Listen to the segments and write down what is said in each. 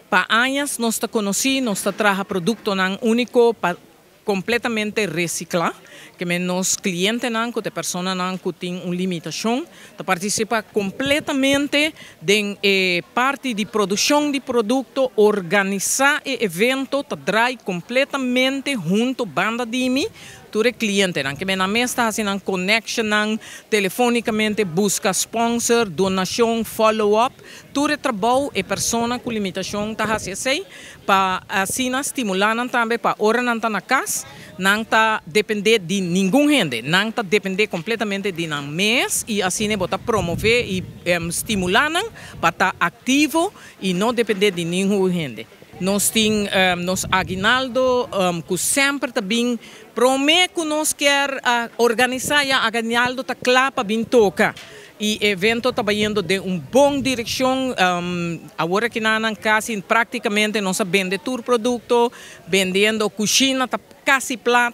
Pa aña nos ta conoci, nos ta traha productonan unico pa completamente recicla, kiermen nos clientenan, cu personanan cu tin un limitacion, ta participa completamente den parti di produccion di producto, organisa e evento, ta draai completamente hunto banda di mi, tur clientenan, kiermen nan mes ta haciendo connection telefonicamente, busca sponsor, donacion, follow-up, tur trabou e persona cu limitacion ta haci pa asina stimula nan tambe pa ora nan ta na cas, nan ta depende di ningun hende, nan ta depende completamente di nan mes y asina bo ta promove y stimula nan pa ta activo y no depende di ningun hende. Nos tin nos aguinaldo cu semper ta bin prome cu nos kier organisa, e aguinaldo ta cla pa bin toca. E evento ta bayendo den un bon direccion. Awor aki nan casi practicamente nos a bende tur producto, bendiendo cushina ta casi plat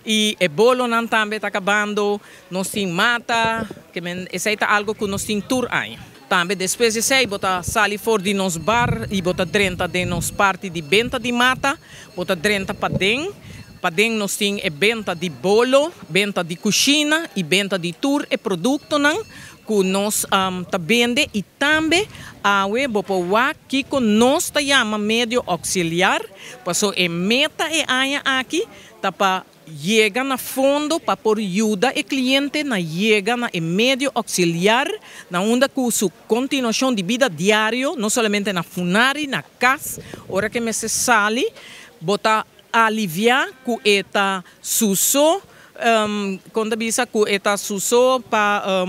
y e bolonan tambe ta cabando. Nos tin mata, kiermen esey ta algo cu nos tin tur aña. Tambe despues di esey, bo ta sali for di nos bar y bo ta drenta den nos parti di benta di mata, bo ta drenta paden. Paden nos tin e benta di bolo, benta di cushina y benta di tur e productonan cu nos ta bende y tambe awe bo por wak kico nos ta yama medio auxiliar, paso e meta e aña aki ta pa yega na fondo pa por yuda e cliente na yega na e medio auxiliar na unda cu su continuacion di bida diario, no solamente na Funari, na cas, ora cu mester sali, bo ta alivia cu e ta su so, cuando bisa cu e ta su so pa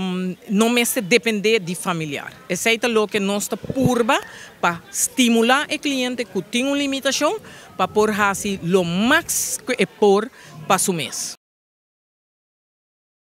no mester depende di familiar. Esey ta loke nos ta purba pa stimula e cliente cu tin un limitacion pa por haci lo max cu e por pa su mes.